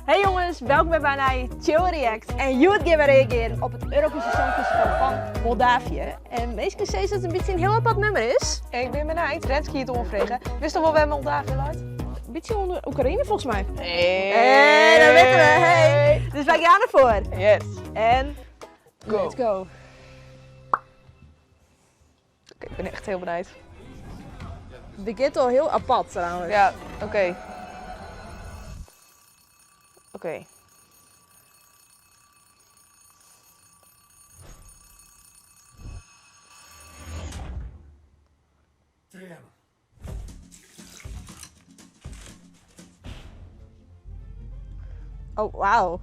Hey jongens, welkom by by nije Chill React. En hjoed gean we reagearjen op it Eurovisie Songfestival fan Moldavië. En minsken sizze dat it in bytsje in hiel apart nummer is. Ik bin benijd. Renske hie it oanfrege. Witsto wol wêr Moldavië leit? In bytsje ûnder Oekraïne folgens my. Hey. Hey, dat witte we. Hey. Dus wy gean derfoar. Yes. En go. Let's go. Oké, ik bin echt hiel benijd. Het begint al heel apart trouwens. Ja, oké. Oké. Oh, wauw.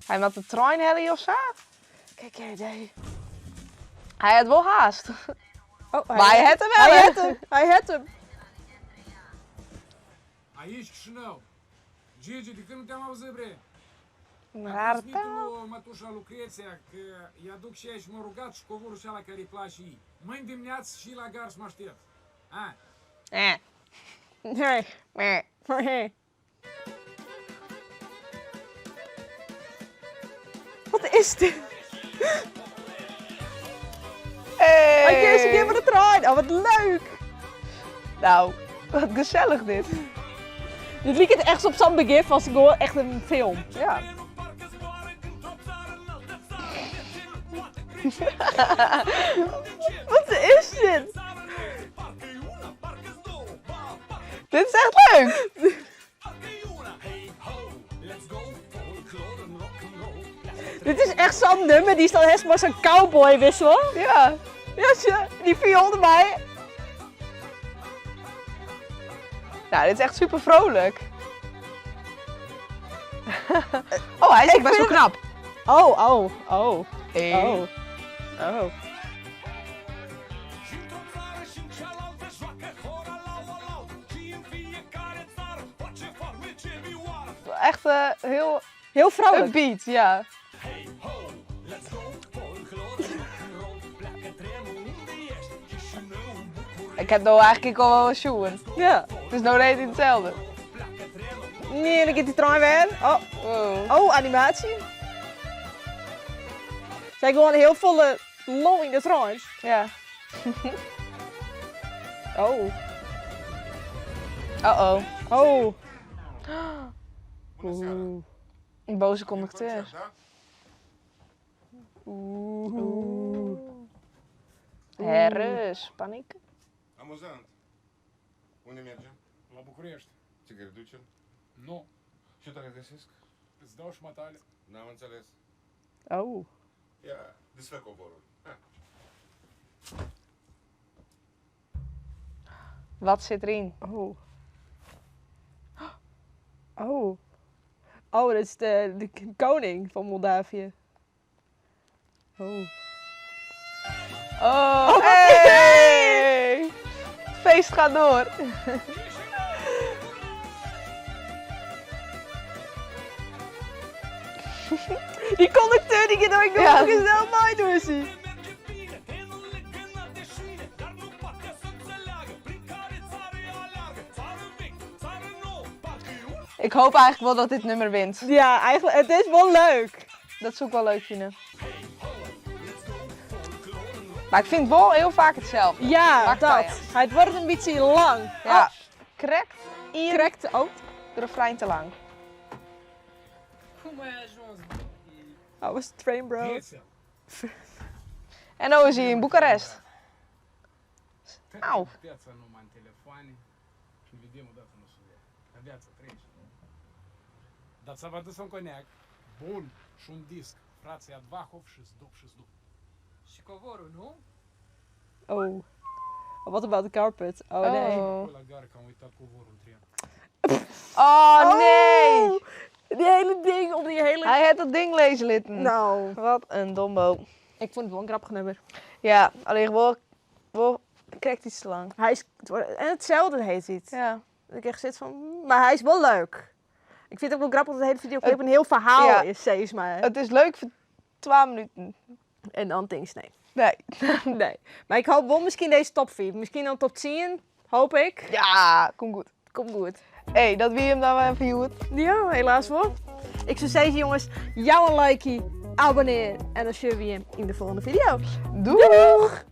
Hy moat de trein helje of sa? Kijk, jij idee. Hy hat wol haast. Oh, Maar hy hat him Hy wel. hat him. Hy hat him. Aici Chișinău. Gigi, de când nu te-am auzit, bre? Een rare Transmit taal. lui mătușa Lucreția că îi aduc și ea și m-a rugat și covorul și ala care îi place ei. Mâine dimineață și la gar să mă aștept. A, Nee. Meh. Nee. Wat is dit? Hey. Hij keert een keer van de trein. Oh, wat leuk. Nou, wat gezellig dit. Dit liep het echt op zo'n begin van gewoon echt een film. Ja. Wat is dit? Dit is echt leuk. Dit is echt zo'n nummer, die is dan helemaal zo'n cowboy wissel. Ja. Ja, die viool erbij. Nou, dit is echt super vrolijk. Oh, hij is ook Ik best wel vind knap. Oh, oh, oh, Hey. oh, oh. Echt heel Heel vrolijk. upbeat, ja. Ik heb nou eigenlijk al wel een schoen. Ja. Het is nou net hetzelfde. Nee, dan gaat die trein weer. Oh, Wow. oh, animatie. Zijn gewoon heel volle lol in de trein. Ja. Oh, Uh-oh. oh. Bună seara! Een boze conducteur. Concert, da? Oeh. Herres, paniek. Amuzant. Unde mergem? La București. Țigări ducem? Nu. Ce dacă găsesc? Îți dau și matale. N-am înțeles. Oh. Ia, desfă covorul. Ha. Wat zit erin? Oh. Oh. Oh, dat is de koning van Moldavië. Oh. Oh, hey! Het feest gaat door. Die conducteur die gaat ook nog Ja. eens heel mooi doen, zie. Ik hoop eigenlijk wel dat dit nummer wint. Ja, eigenlijk, het is wel leuk. Dat zou ik wel leuk vinden. Maar ik vind het wel heel vaak hetzelfde. Ja, Maakt dat. uit. Het wordt een beetje lang. Ja. Correct. Oh, correct. Oh. De refrein te lang. Cum ai ajuns? Oh, was de train, bro. Ghețel. En nou is hij in Boekarest. Au. Piața numai în telefoane și ne vedem odată nu se vede. La viața trece. Dar ți-am adus un coniac bun și un disc. Frații Advahov și Zdup și Zdup. Și covorul, nu? Oh. What about the carpet? Oh, nee. Oh. La gară că am uitat covorul în tren. Oh, nee. Die hele ding op die hele... Hij had dat ding lezen litten. Nou. Wat een dombo. Ik vond het wel een grappig nummer. Ja, alleen wel krijgt iets te lang. Hij is, het wordt- en hetzelfde heet het. Ja. Dat ik echt zit van, maar hij is wel leuk. Ik vind het ook wel grappig dat de hele videoclip een heel verhaal ja. is, steeds maar. Het is leuk voor 12 minuten. En dan things, nee. Nee. Nee. Maar ik hoop wel misschien deze top 4. Misschien dan top 10, hoop ik. Ja, komt goed. Komt goed. Hey, dat wie him dan wer foar hjoed. Ja, helaas wol. Ik soe sizze jonges, jou in likeje, abonnearje en dan sjogge we jim yn de folgjende fideo. Doeg!